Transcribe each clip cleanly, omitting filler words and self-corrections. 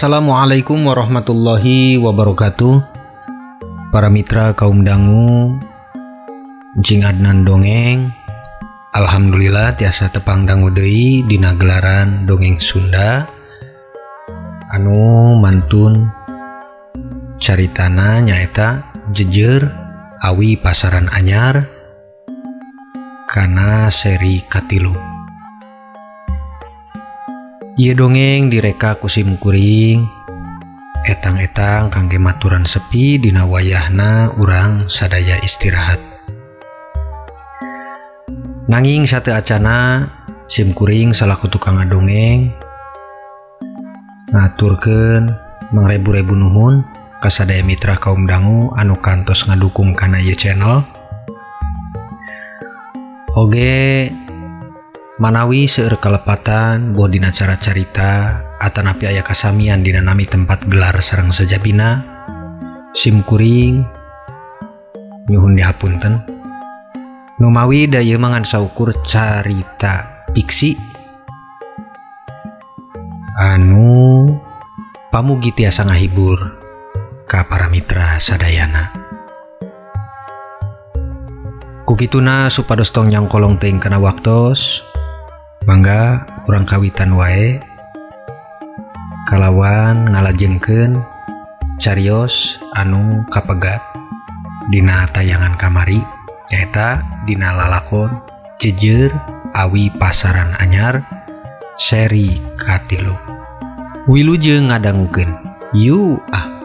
Assalamualaikum warahmatullahi wabarakatuh. Para mitra kaum dangu, Cing Adnan dongeng. Alhamdulillah tiasa tepang dangu deui dina gelaran dongeng Sunda anu mantun caritana nyaeta Jejer Awi Pasaran Anyar kana seri katilu. Ieu dongeng direka ku sim kuring etang-etang kangge maturan sepi dina wayahna urang sadaya istirahat. Nanging sateu acana sim kuring salaku tukang ngadongeng ngaturkeun mangrebu-rebu nuhun ka sadaya mitra kaum dangu anu kantos ngadukung kana ieu channel. Oge manawi seueur kalepatan boh dina cara carita atanapi aya kasamian dina nami tempat gelar sareng sejabina, sim kuring nyuhun dihapunten. Numawi da ieu mah ngan saukur carita fiksi anu pamugi tiasa ngahibur ka para mitra sadayana. Kukituna supados tong nyangkolong teuing kana waktos, mangga urang kawitan wae kalawan ngalajengkeun carios anu kapegat dina tayangan kamari nyaeta dina lalakon Jejer Awi Pasaran Anyar seri katilu. Wilujeng ngadangukeun. Yu ah.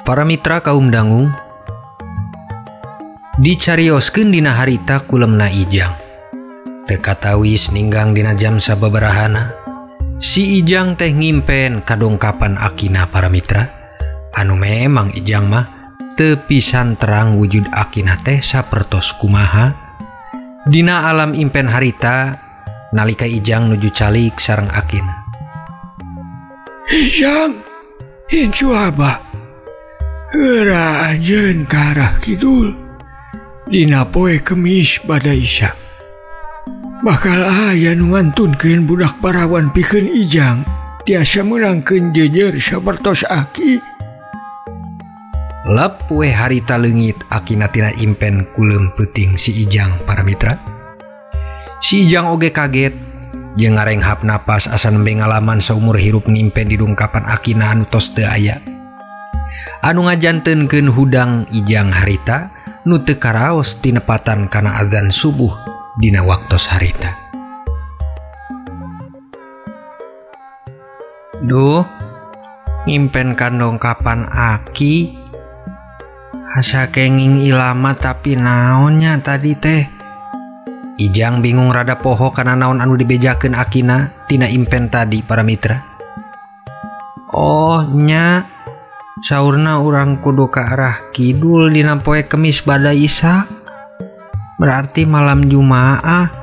Para mitra kaum dangu, dicarioskeun dina harita kulemna Ijang. Teu katawis ninggang dina jam sababarahana, si Ijang teh ngimpen kadongkapan akina para mitra. Anu memang Ijang mah teu pisan terang wujud akina teh sapertos kumaha. Dina alam impen harita nalika Ijang nuju calik sareng akina. Ijang, incu abah. Heura anjeun ka arah kidul dina poe Kemis bada Isya. Bakal aya nu ngantunkeun budak parawan pikeun Ijang tiasa meunangkeun jejer sapertos aki. Lep we harita leungit akina tina impen kulem peuting si Ijang para mitra. Si Ijang oge kaget jeung ngarenghap napas asa nembe ngalaman saumur hirup ngimpen di dungkapan akina anu tos teu aya. Anu ngajantenkeun hudang Ijang harita nu teu karaos tinepatan kana azan subuh dina waktos harita. Duh, ngimpen kandongkapan aki asa kenging ilama tapi naonnya tadi teh. Ijang bingung rada poho kana naon anu dibejakeun akina tina impen tadi para mitra. Oh nya, saurna urang kudu ka arah kidul dina poe Kemis bada Isya. Berarti malam Jumaah,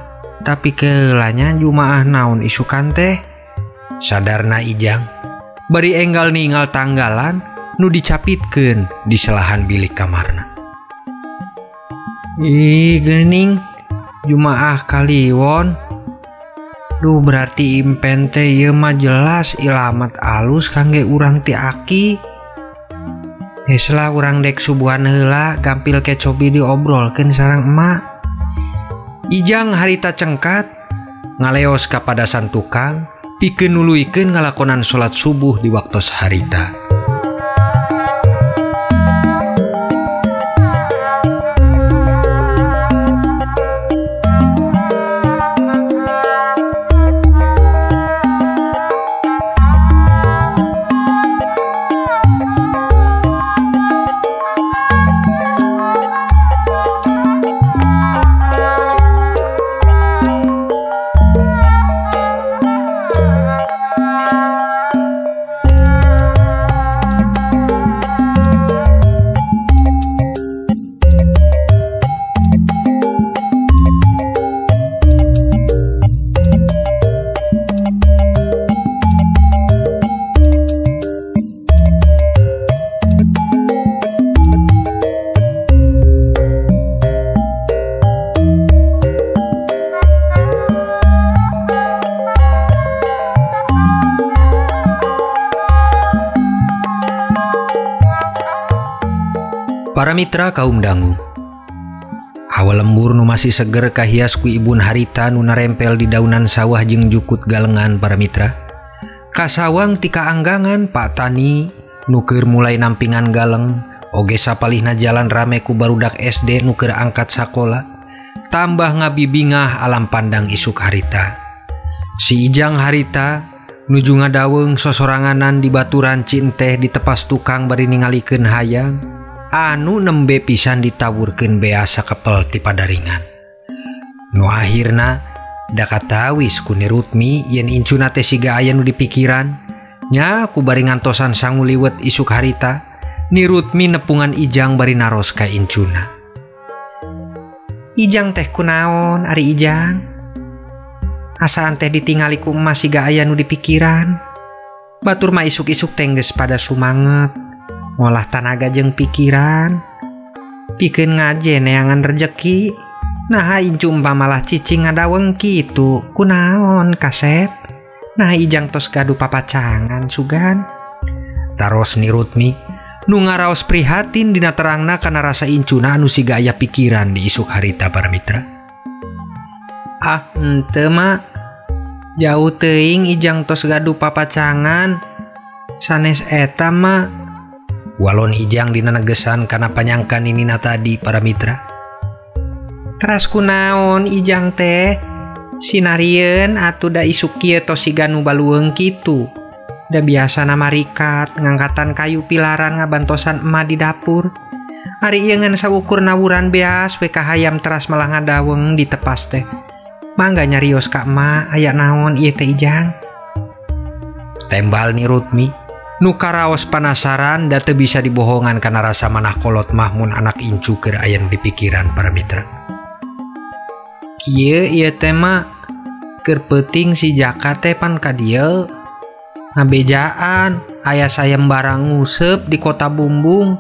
tapi keulanya Jumaah naon isukan teh. Sadarna Ijang bari enggal ningal tanggalan nu dicapitkeun di selahan bilik kamarna. Ih geuning Jumaah kaliwon. Duh, berarti impen teh ieu mah jelas ilamat alus kangge urang ti aki. Geus lah urang dek subuhan heula gampil kecobi diobrolkeun sareng emak. Ijang harita cengkat ngaleos ka padasan tukang pikeun nuluykeun ngalakonan salat subuh di waktos harita. Para mitra kaum dangu. Hawa lembur nu masih seger kahias ku ibun harita nu narempel di daunan sawah jeung jukut galengan para mitra. Kasawang ti kaanggangan Pak Tani nu keur mulai nampingan galeng, oge sapalihna jalan rame ku barudak SD nu keur angkat sakola. Tambah ngabibingah alam pandang isuk harita. Si Ijang harita nuju ngadaweng sosoranganan di baturan cinteh di tepas tukang bari ningalikeun hayam anu nembe pisan ditawurkeun bea sakepel ti padaringan. Nu akhirna da katawis ku Ni Rutmi yen incuna teh siga aya nu dipikiran nya ku bari ngantosan sangu liwet isuk harita. Ni Rutmi nepungan Ijang bari naros ka incuna. Ijang teh kunaon ari Ijang? Asaan teh ditingali ku emak siga aya nu dipikiran. Batur mah isuk-isuk teh geus pada sumanget, ngolah tanaga jeung pikiran. Pikeun ngaje neangan rejeki. Nah incu malah cicing ngadaweng kitu. Kunaon kasep? Nah Ijang tos gaduh papacangan sugan. Taros Ni Rutmi nu ngaraos prihatin dina terangna kana rasa incuna anu siga aya pikiran di isuk harita para mitra. Ah henteu mak, jauh teuing Ijang tos gaduh papacangan sanes eta mak. Walon Ijang dina negesan kana panyangka ninina tadi para mitra. Teras kunaon Ijang teh sinarieun atuh da isuk kieu tos siga nu balueung kitu. Da biasa namarikat ngangkatan kayu pilaran ngabantosan emak di dapur. Ari ieu ngan saukur nawuran beas we ka hayam teras malah ngadaweng di tepas teh. Mangga nyarios ka emak aya naon ieu teh Ijang? Tembal Ni Rutmi nu karaos panasaran da teu bisa dibohongan kana rasa manah kolot mah mun anak incu keur aya nu dipikiran para mitra. Kieu ieu teh mah keur peuting si Jaka teh pan ka dieu ngabejaan aya sayembara nguseup di kota Bumbung.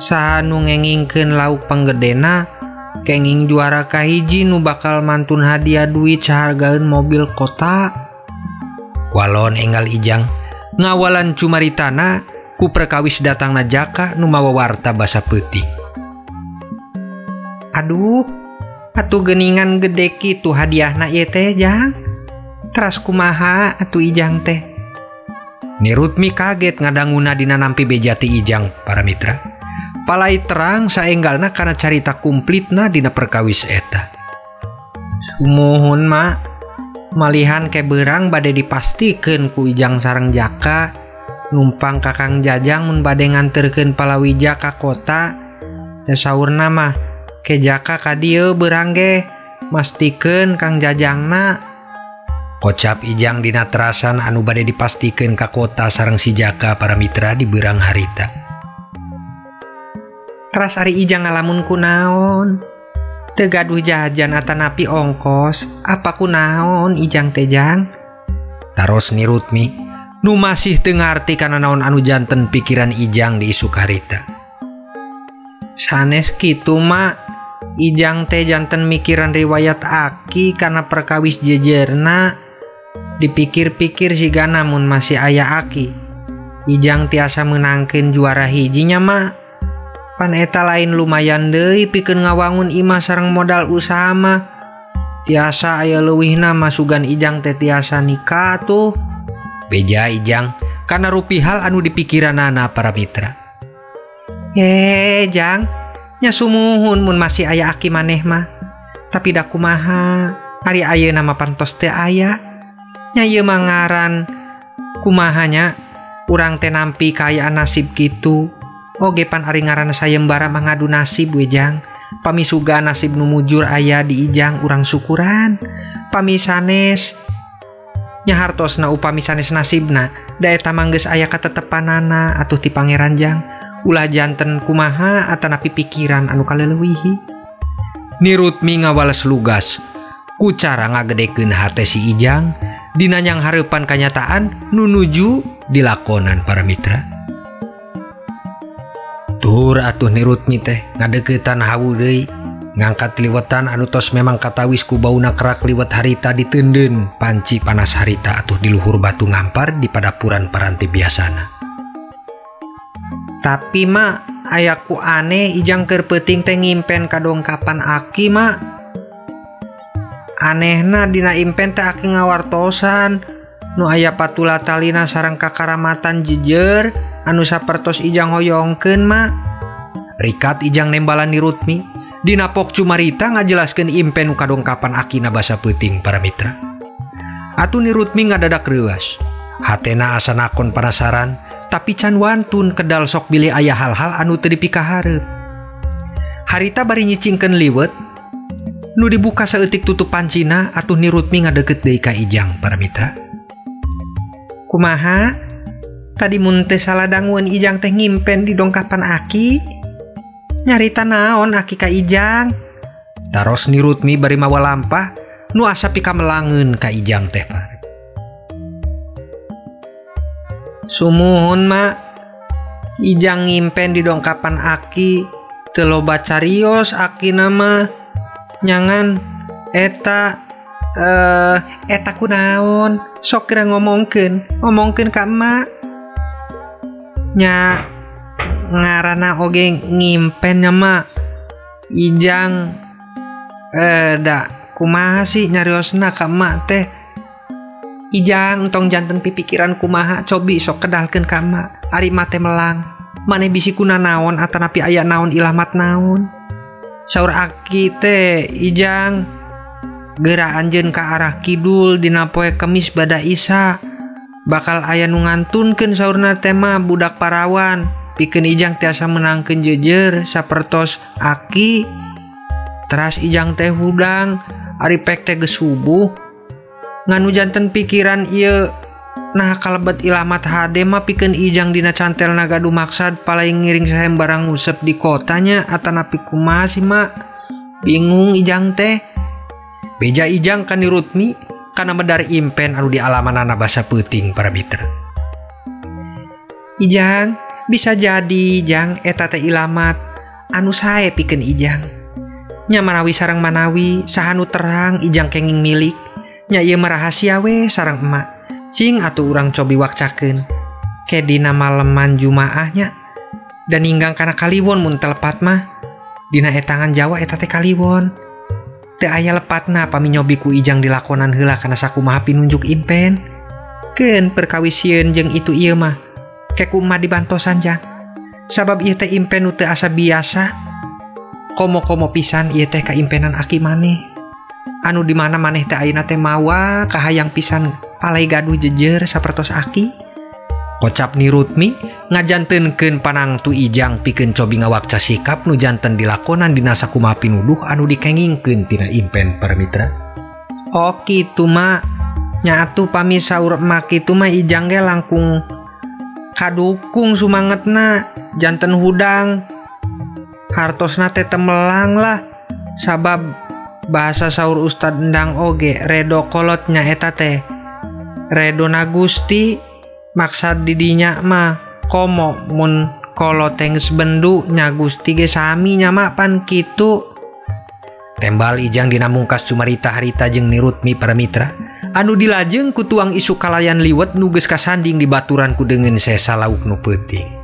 Saha nu ngengingkeun lauk panggedena kenging juara kahiji nu bakal mantun hadiah duit sahargaeun mobil kota. Walon enggal Ijang ngawalan cumaritana ku perkawis datangna Jaka nu mawa warta basa peuting. Aduh, atuh geuningan gede kitu hadiahna ieu teh Jang. Teras kumaha atuh Ijang teh? Ni Rutmi kaget ngadanguna dina nampi bejati Ijang para mitra. Palai terang saenggalna kana carita kumplitna dina perkawis eta. Sumuhun mak, malihan ke berang bade dipastikeun ku Ijang sareng Jaka numpang Kakang Jajang mun bade nganterkeun palawija ka kota. Da saurna mah ke Jaka ka dieu berang ge mastikeun Kang Jajangna. Kocap Ijang dina terasan anu bade dipastikeun ka kota sareng si Jaka para mitra di berang harita. Teras ari Ijang ngalamun kunaon? Teu gaduh jajan atanapi ongkos, apa kunaon Ijang teh Jang? Taros Ni Rutmi nu masih teu ngarti kana naon anu janten pikiran Ijang di isuk harita. Sanes kitu mak, Ijang teh janten mikiran riwayat aki kana perkawis jejerna. Dipikir-pikir siga namun masih aya aki. Ijang tiasa meunangkeun juara hijinya mak. Pan eta lain lumayan deui pikeun ngawangun imah sareng modal usaha mah. Tiasa aya leuwihna masugan Ijang teh tiasa nikah tuh. Beja Ijang kana rupi hal anu dipikiranana para mitra. Ye Jang, nya sumuhun mun masih aya aki maneh mah. Tapi da kumaha, ari ayeuna mah pantos teu aya. Nya ieu mah ngaran kumahanya urang teh nampi kaayaan nasib kitu. Oge pan ari ngaran sayembara mah ngadu nasib we Jang. Pamisuga nasib nu mujur aya di Ijang urang syukuran. Pami sanes nya hartosna upami sanes nasibna da eta mah geus aya katetepanana atuh ti Pangeran Jang. Ulah janten kumaha atanapi pikiran anu kaleuwihi. Ni Rutmi ngawales lugas ku cara ngagedekeun hate si Ijang dina nyang hareupan kanyataan nu nuju dilakonan para mitra. Tur atuh Ni Rutmi teh ngadeuketan hawu deui ngangkat liwetan anu tos memang katawis ku bauna kerak liwet harita diteundeun panci panas harita atuh di luhur batu ngampar di padapuran paranti biasana. Tapi mak Aya ku aneh Ijang keur peuting teh ngimpen kadongkapan aki mak. Anehna dina impen teh aki ngawartosan nu aya patula talina sareng kakaramatan jejer anu sapertos Ijang hoyongkeun mak. Rikat Ijang nembalan Ni Rutmi dina pok cumarita ngajelaskeun impen nu kadongkapan akina basa peuting para mitra. Atuh Ni Rutmi ngadadak reuas. Hatena asa nakon penasaran tapi can wantun kedal sok bilih aya hal-hal anu teu dipikahareup. Harita bari nyicingkeun liwet nu dibuka saeutik tutup pancina atuh Ni Rutmi ngadeukeut deui ka Ijang para mitra. Kumaha? Tadi mun teu salah dangueun Ijang teh ngimpen di dongkapan aki. Nyarita naon aki ka Ijang? Taros Ni Rutmi bari mawa lampah nu asa pikamelangeun ka Ijang teh par. Sumuhun mak, Ijang ngimpen di dongkapan aki teu loba carios aki nama nyangan eta eta kunaon sok kira ngomongkeun ka emak nya ngaranna oge ngimpen nya mak. Ijang da kumaha sih nyariosna ka emak teh. Ijang tong janten pipikiran kumaha cobi sok kedalkeun ka emak. Ari emak teh melang maneh bisi kuna naon atanapi aya naon ilamat naon. Saur aki teh Ijang geura anjeun ka arah kidul dina poe Kemis bada Isa bakal aya nu ngantunkeun saurna teh mah budak parawan pikeun Ijang tiasa menangkeun jejer sapertos aki. Teras Ijang teh hudang ari pek teh geus subuh nganu janten pikiran ieu nah kalebet ilamat hade mah pikeun Ijang dina cantelna gaduh maksad palai ngiring sahem barang ngusep di kotanya atanapi kumaha sih mak. Bingung Ijang teh. Beja Ijang ka Ni Rutmi kana medar impen anu dialamanana basa peuting para mitra. Ijang bisa jadi Jang eta teh ilamat anu sae pikeun Ijang. Nya manawi sareng manawi saha nu terang Ijang kenging milik. Nya ieu mah rahasia we sareng emak. Cing atuh urang cobi wakcakeun. Ke dina maleman Jumaahnya dan hinggang kana kaliwon mun telepat mah. Dina etangan Jawa eta teh kaliwon. Teu aya lepatna pami nyobi ku Ijang dilakonan heula kana sakumaha pinunjuk impen. Keun perkawis sieun jeung itu ieu mah. Ke ku emak dibantosan Jang. Sabab ieu teh impen nu teu asa biasa. Komo-komo pisan ieu teh kaimpenan aki maneh. Anu di mana maneh teh ayeuna teh mawa kahayang pisan palai gaduh jejer sapertos aki. Kocap Ni Rutmi ngajantenkeun panangtu Ijang pikeun cobi ngawakca sikap nu janten dilakonan dina sakumaha pinuduh anu dikengingkeun tina impen para mitra. Oh kitu mak, nya atuh pami saur emak kitu mah Ijang ge langkung kadukung sumangetna janten hudang. Hartosna teh temelang lah sabab bahasa saur Ustad Endang oge redo kolot nya eta teh redona Gusti maksad didinya mah komo mun kolot teh geus bendu nya Gusti ge sami nya mah pan kitu. Tembal Ijang dina mungkas cumarita harita jeung Ni Rutmi para mitra anu dilajeng ku tuang isuk kalayan liwet nu geus kasanding di baturan ku deungeun sesa lauk nu peuting.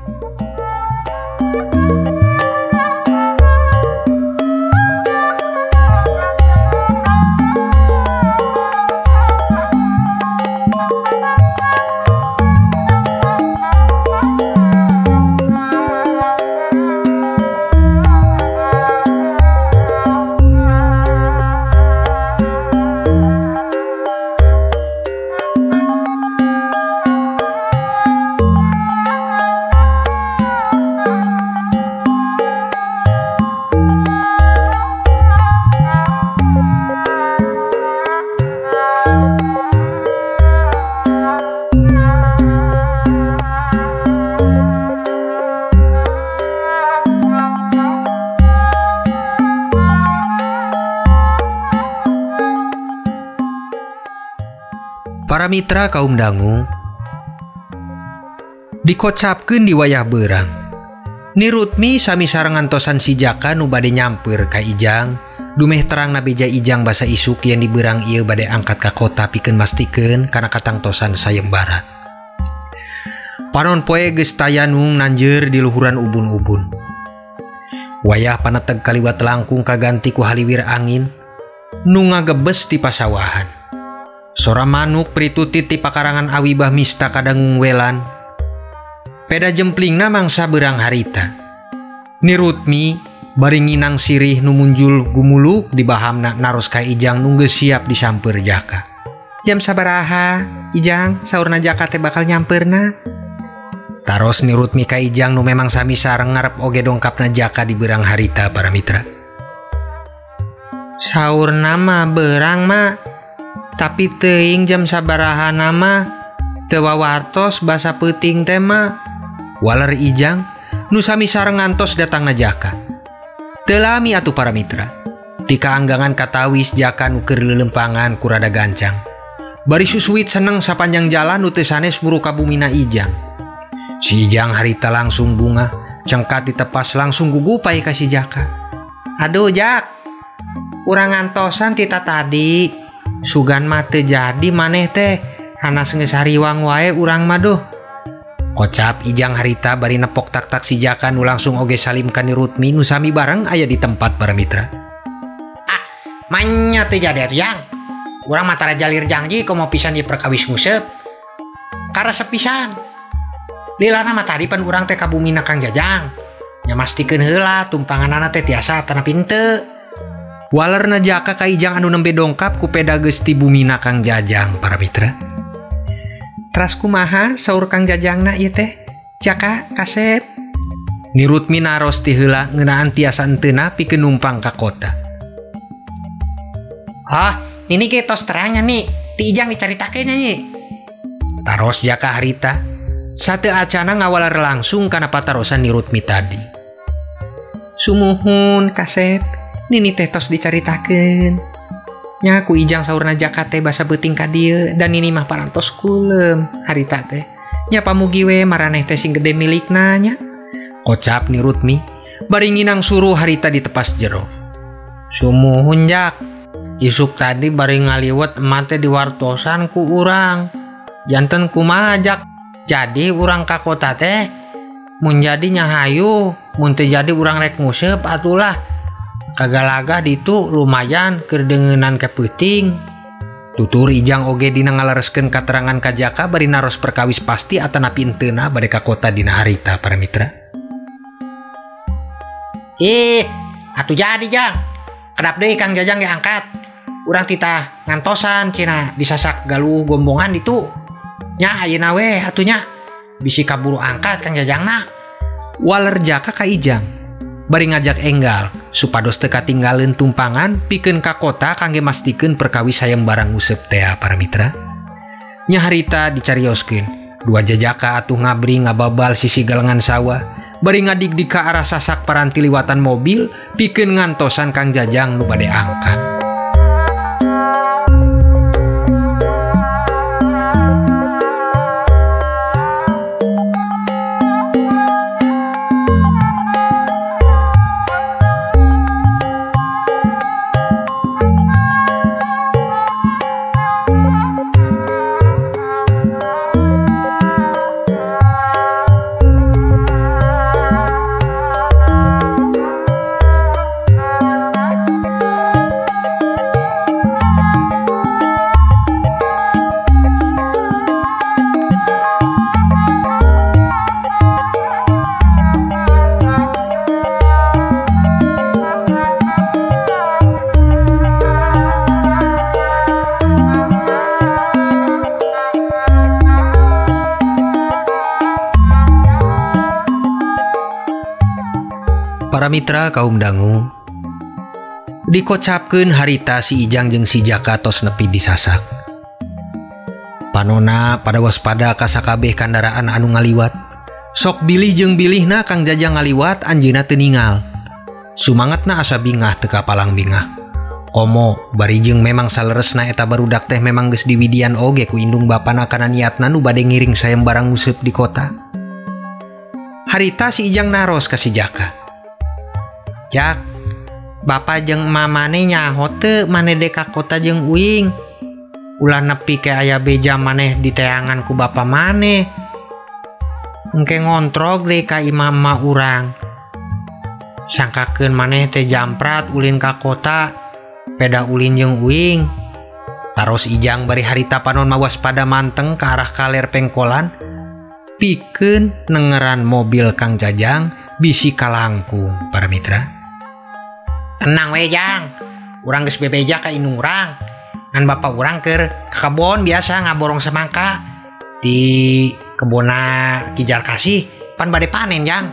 Para mitra kaum dangu dikocapkeun di wayah beurang. Ni Rutmi sami sareng ngantosan si Jaka nu bade nyamper ka Ijang dumeh terang nabeja Ijang basa isuk yen dibeurang ieu bade angkat ka kota pikeun mastikeun kana katangtosan sayembara. Panon poe geus tayanung nanjeur di luhuran ubun-ubun. Wayah paneteg kaliwat langkung kaganti ku haliwir angin nu ngagebes ti pasawahan. Sora manuk pritutit ti pakarangan awibah mista kadangung welan. Peda jemplingna mangsa beurang harita. Ni Rutmi bari nginang sirih nu munjul gumuluk di bahamna naros ka Ijang nu geus siap disamper Jaka. Jam sabaraha Ijang saurna Jaka teh bakal nyamperna? Taros Ni Rutmi ka Ijang nu memang sami sareng ngarep oge dongkapna Jaka di beurang harita para mitra. Saurna mah beurang mah, tapi teuing jam sabaraha nama teu wawartos basa peuting teh mah. Waler Ijang nu sami sareng ngantos datangna Jaka. Teu lami atuh para mitra. Ti kaanggangan katawis Jaka nu keur leuleumpangan ku rada gancang. Bari susuit seneng sapanjang jalan nu teu sanes muru ka bumina Ijang. Si Ijang harita langsung bunga, cengkat ditepas langsung gugupai ka si Jaka. Aduh Jak, urang ngantosan tita tadi. Sugan mah teu jadi maneh teh, hanas geus hariwang wae urang mah duh. Kocap Ijang harita bari nepok tak-tak si Jaka nu langsung oge salim ka Ni Rutmi nu sami bareng aya di tempat para mitra. Ah, manya teu jadi atuh Jang. Urang mah tara jalir janji komo pisan ieu perkawis nguseup. Karesep pisan. Lilana mah tadi pan urang teh ka bumina Kang Jajang. Nya mastikeun heula tumpanganana teh tiasa atanapi henteu. Walerna Jaka ka Ijang anu nembe dongkap ku peda geus ti bumina Kang Jajang para mitra. Teras kumaha saur Kang Jajangna ieu teh? Jaka kasep. Ni Rutmi naros ti heula ngeunaan tiasa henteuna pikeun numpang ka kota. Ah, nini ge tos terangnya nih, ti Ijang dicaritakeun nya nyi. Taros Jaka harita, sateu acana ngawaler langsung kana patarosan Ni Rutmi tadi. Sumuhun kasep, nini teh tos dicaritakeun. Nya ku Ijang saurna Jaka teh basa beuting ka dieu dan nini mah parantos kulem harita teh. Nya pamugi we maraneh teh sing gede milikna nya. Kocap Ni Rutmi bari nginang suruh harita ditepas jero. Sumuhun Jak, isuk tadi bari ngaliwet emak teh diwartosan ku urang. Janten kumaha Jak? Jadi urang ka kota teh mun jadi nya hayu, mun teu jadi urang rek nguseup atulah. Kagalagah ditu lumayan keur deungeunnan ke peuting. Tutur Ijang oge dina ngalereskeun katerangan ka Jaka bari naros perkawis pasti atanapi henteuna bade ka kota dina harita para mitra. Ih, atuh jadi Jang. Kedap deui Kang Jajang ge angkat. Urang titah ngantosan cenah disasak galuh gombongan ditu. Nya ayeuna we atuh nya. Bisi kaburu angkat Kang Jajangna. Waler Jaka ka Ijang bari ngajak enggal supados teu katinggaleun tumpangan pikeun ka kota kangge mastikeun perkawis hayam barang nguseup tea para mitra. Nya harita dicarioskeun, dua jajaka atuh ngabri ngababal sisi galengan sawah bari ngadigdig ka arah sasak paranti liwatan mobil pikeun ngantosan Kang Jajang nu bade angkat. Para mitra kaum dangu, dikocapkeun harita si Ijang jeung si Jaka tos nepi disasak. Panona pada waspada ka sakabeh kandaraan anu ngaliwat. Sok bilih jeung bilihna Kang Jajang ngaliwat anjeunna teu ningal. Sumangetna asa bingah teu kapalang bingah. Komo bari jeung memang saleresna eta barudak teh memang geus diwidian oge ku indung bapana kana niatna nu bade ngiring sayem barang nguseup di kota. Harita si Ijang naros ka si Jaka. Jak, bapak jeung mamane nyaho teu maneh dek ka kota jeung uing. Ulah nepi ke aya beja maneh diteangan ku bapa maneh. Engke ngontrog deui ka imah emak urang. Sangkakeun maneh teh jamprat ulin ka kota, peda ulin jeung uing. Taros Ijang bari harita panon mawaspada manteng ke arah kaler pengkolan, pikeun nengeran mobil Kang Jajang bisi kalangkung para mitra. Tenang we Jang, urang geus bebeja ka indung urang. Ngan bapak urang keur ka kebon biasa ngaborong semangka di kebona Kijar Kasih pan bade panen Jang.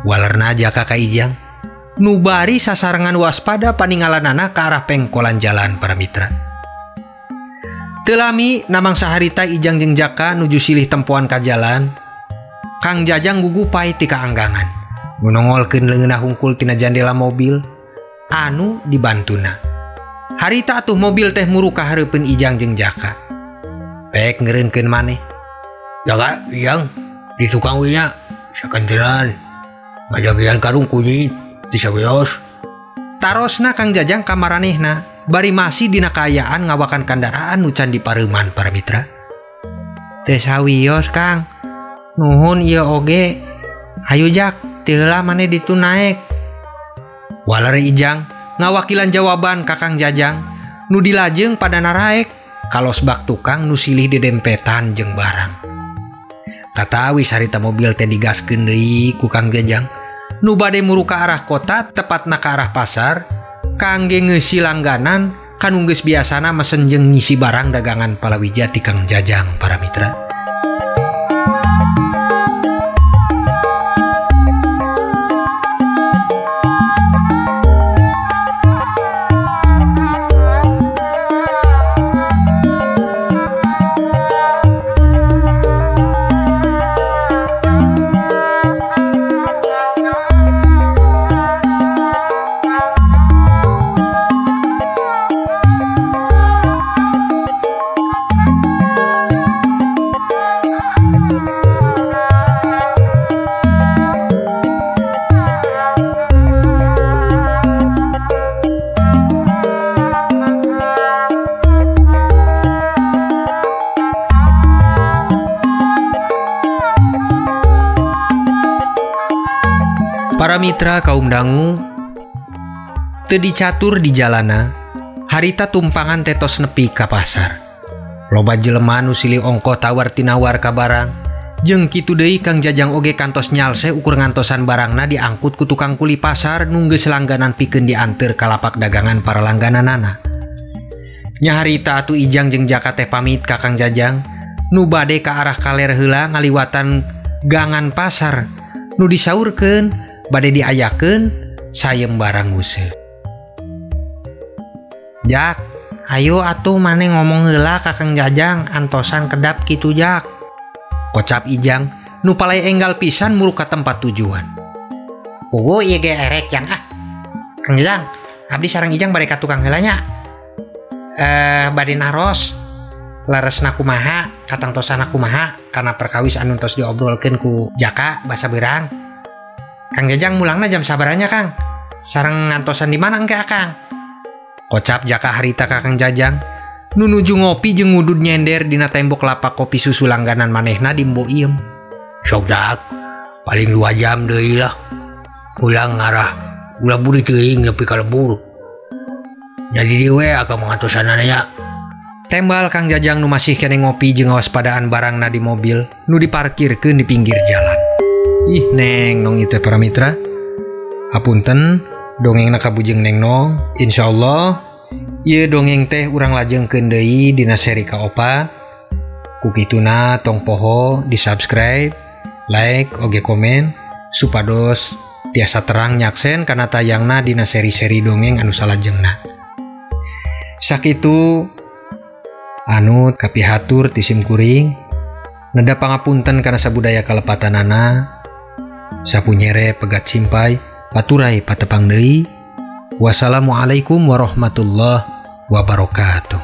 Walerna Jaka ka Ijang nu bari sasarengan waspada paningalanana ka arah pengkolan jalan para mitra. Teu lami namang saharita Ijang jeung Jaka nuju silih tempoan ka jalan. Kang Jajang gugupay ti kaanggangan, nu nongolkeun leungeunna hungkul tina jandela mobil anu dibantuna. Harita atuh mobil teh muruk ka hareupeun Ijang jeung Jaka. Pek ngeureunkeun maneh. Jaka, Ijang, di tukang we nya sakantenan ngajagian karung kunyit di sawios. Tarosna Kang Jajang ka maranehna bari masih dina kaayaan ngawakan kandaraan nu can dipareuman para mitra. Teu sawios Kang. Nuhun ieu oge. Hayu Jak, teu heula maneh ditu naek. Waler Ijang ngawakilan jawaban ka Kang Jajang nu dilajeng pada naraek kalos bak tukang nu silih dedempetan jeung barang. Katawis harita mobil teh digaskeun deui ku Kang Jajang nu bade muru ka arah kota tepatna ka arah pasar kangge ngeusi langganan kanu geus biasana mesen jeung ngisi barang dagangan palawija ti Kang Jajang para mitra. Para mitra kaum dangu teu dicatur di jalana, harita tumpangan tetos nepi ka pasar. Loba jelema nu silih ongkoh tawar tinawar ka barang, jeung kitu deui Kang Jajang oge kantos nyalse ukur ngantosan barangna diangkut ku tukang kuli pasar nu geus langganan pikeun dianteur ka lapak dagangan para langgananana. Nya harita atuh Ijang jeung Jaka teh pamit ka Kang Jajang nu bade ka arah kaler heula ngaliwatan gangan pasar nu disaurkeun bade diayakeun sayem barang nguse. Jak, ayo atuh maneh ngomong heula ka Kang Jajang antosan kedap kitu Jak. Kocap Ijang nu palai enggal pisan muruk ka tempat tujuan. Puguh ieu ge erek Jang ah. Kang Jajang, abdi sareng Ijang bade ka tukang heula nya. Bade naros. Leresna kumaha, katangtosana kumaha kana perkawis anu tos diobrolkeun ku Jaka basa beurang. Kang Jajang mulangna jam sabaranya Kang. Sareng ngantosan di mana engke Akang? Kocap Jaka harita ka Kang Jajang nu nuju ngopi jeung ngudud nyender dina tembok lapak kopi susu langganan manehna di Mbo Iem. Sok Jak, paling 2 jam deui lah. Pulang ngarah ulah buri teuing nepi ka lembur. Jadi dieu we akang mangantosanana nya. Tembal Kang Jajang nu masih keneh ngopi jeung ngawaspadaan barangna di mobil nu diparkirkeun di pinggir jalan. Ih neng nong itu para mitra. Hapunten dongengna kabujeng neng nong. Insyaallah ieu dongeng teh urang lajengkeun deui dina seri kaopat. Ku kituna tong poho di subscribe, like, oge komen supados tiasa terang nyaksen kana tayangna dina seri-seri dongeng anu salajengna. Sakitu anu kapihatur ti sim kuring neda pangapunten kana sabudaya kalepatanana. Sapu nyere pegat simpai paturai patepang deui. Wassalamualaikum warahmatullahi wabarakatuh.